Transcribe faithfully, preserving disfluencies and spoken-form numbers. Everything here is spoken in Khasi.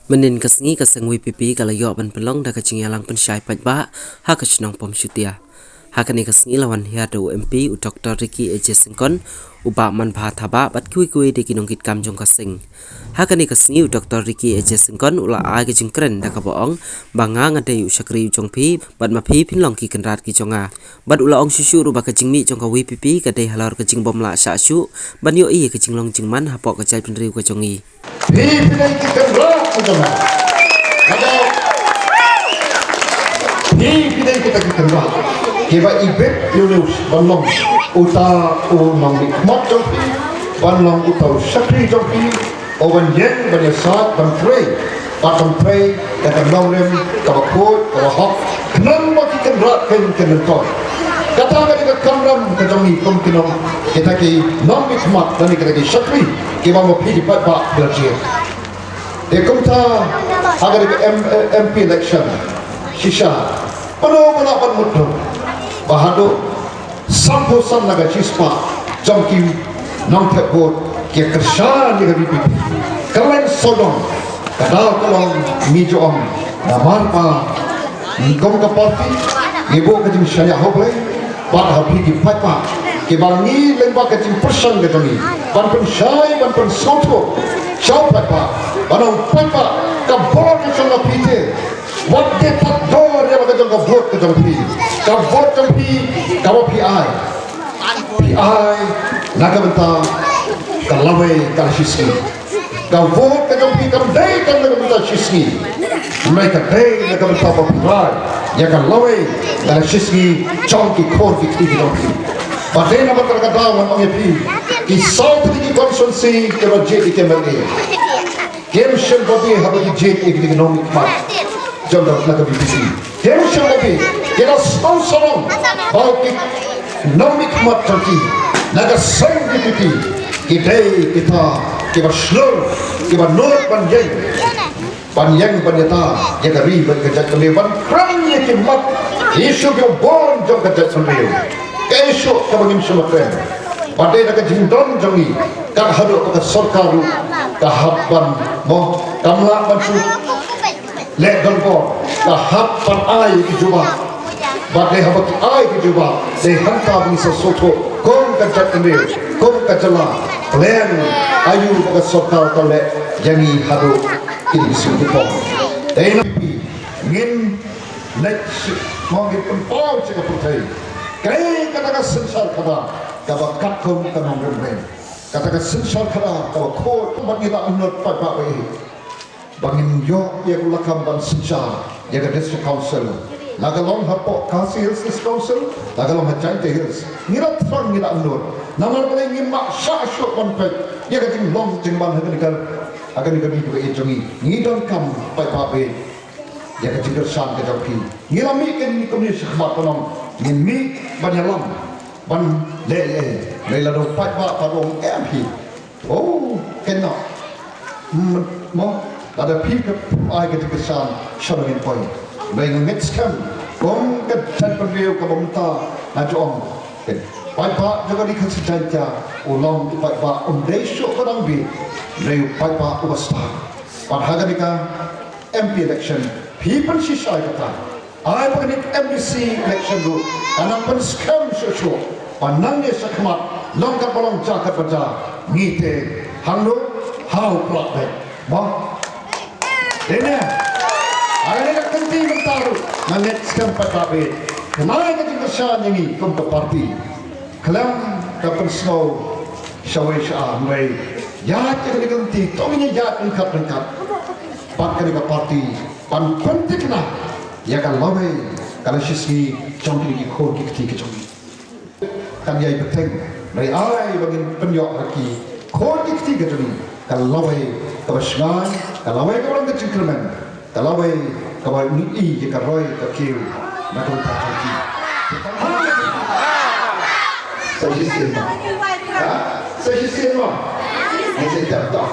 Mynnin ka sngi ka seng VPP ka la ïoh ban pynlong da ka jingïalang pynshai paidbah ha ka shnong Pom Shutia. Ha kane ka sngi la wan hiar da u MP u Dr Ricky A J Syngkon, u Bah Manbha Thabah bad kiwei kiwei de ki nongkitkam jong ka seng. Ha kane ka sngi u Dr Ricky A J Syngkon u la ai ka jingkren da kaba ong ba nga nga dei u shakri u jong phi bad ma phi phin long ki kynrad ki jong nga. Bad u la ong shuh shuh ruh ba ka jingmih jong ka VPP ka dei halor ka jingbym lah shah shuh ban ïohi ïa ka jinglong jingman hapoh ka jaitbynriew ka jong i. Phi phi dei ki kynrad ki jong nga. Phi phi dei kita ki kynrad kiba i bit ïa u ban long uta u nongmihkhmat jong phi, ban long uta u shakri jong phi, u ban ïeng ban ïasaid ban trei, ban trei da ka nongrim kaba khuid kaba hok. Khnang ba ki kynrad kin kin lyngkot. Kata ka dei ka kamram ka jong ngi kum ki nong, kita ki nongmihkhmat lane kita ki shakri kiba ma phi ki paidbah phi la jied. Te kumta ha ka dei ka M, eh, MP election shisha, pynban ba la ban mut ba haduh sanphew san na ka shispah jong ki nongthep vote ki kyrshan ïa ka VPP. Ka leng sawdong ka daw ka long ngi ju ong namar ba kum ka party ngi buh ka jingshaniah ha U Blei bad ha phi ki paidbah kiba ngi lyngba ka jingpyrshang ka jong ngi ban pynshai ban pynsngewthuh sha u paidbah ban ong paidbah ka bor ka jong ka phi te. Wat de thad dor ïa la ka jong ka vote ka jong phi. Ka vote jong phi kaba phi ai, phi ai na ka bynta ka lawei ka la shisngi. Ka vote ka jong phi kam dei kam na ka bynta shisngi. Hynrei ka dei na ka bynta ba phi rai ïa ka lawei ka la shisngi jong ki khun ki kti ki jong phi. Ba dei na ka bynta ka daw ngan ong ïa phi, ki saw tylli ki constituency kiba jied ïa ki MLA kim shym ba biang haba ki jied ïa ki nongmihkhmat jong ka VPP. Kim shym ba biang, ki la sngewsarong ba ki nongmihkhmat jong ki na ka seng VPP ki dei kita kiba shlur, kiba nud ban ïeng, ban ïeng ban ïada ïa ka ri bad ka jaitbynriew, ban kren ïa ki mat, ki issue kiba bun jong ka jaitbynriew. Ka issue kaba ngim shym la kren, ba dei na ka jingdon jong ngi, ka haduh ba ka sorkar ruh ka hap ban, mo, kam lah ban shu leh donbor, ka hap ban ai ki jubab. Ba dei haba ki ai ki jubab, dei hangta ba ngi sa sngewthuh kum ka jaitbynriew, kum ka jylla, plan aïu ba ka sorkar ka leh ïa ngi haduh kine ki sngi ki por. Dei na phi ngin leit sha, mo, ngin pynpaw sha ka pyrthei. Kaei kata ka synshar khadar kaba katkum ka nongrim ring. Kata ka synshar khadar kaba khuid bad ngi la nud paidbah ba ïeit ba ngin ïoh ïa ka lakam ban synshar ïa ka District Council. La ka long hapoh Khasi Hills District Council, la ka long ha Jaintia Hills. Ngi la thrang ngi la nud. Namar balei ngim lah shah shuh ban peit ïa ka jinglong jingman ha kane ka, ha kane ka ri kaba ïeit jong ngi. Ngi donkam paidbah ba ïeit ïa ka jingkyrshan ka jong phi. Ngi la mih kane kumne shakhmat ba nong ngin mih ban ïalam ban leh ei ei. Lei lada u paidbah pat u ong em phi. Oh, kynnoh. Hmm, mo, lada phi ka ai ka jingkyrshan, shano ngin poi? Hynrei nga ngeit skhem kum ka jaitbynriew kaba mynta nga ju ong, paidbah jong ka ri Khasi Jaiñtia u long u paidbah um dei shuh ba dang bieit, hynrei u paidbah uba stad. Bad ha kane ka MP election phi pynshisha ïa kata. Ai ba kane ka MDC election ruh ka nang pynskhem shuh shuh ba nangne shakhmat long katba long jia katba jia, ngi te hangno, ha u Prah beit. Mo? Dei ne? Ai ne ka kynti mynta ruh nga ngeit skhem pat ba beit. Kane ka jingkyrshan ïa ngi kum ka party. Khlem da pynsngew shawei sha ar, hynrei ïa kane ka lynti to ngin ïa ryngkat ryngkat bad kane ka party ban pynthikna ïa ka lawei ka la shisngi jong kine ki khun ki kti ki jong ngi. Kan ïai bteng, hynrei ai ba ngin pynïoh ha ki khun ki kti ki jong ngi ka lawei kaba shngaiñ, ka lawei kaba long ka jingkyrmen. Ka lawei kaba ngi ïohi ïa ka roi ka kiew na ka bynta jong ki. Sa shisien ma. Ha? Sa shisien ma. Ngi sa ïa tap.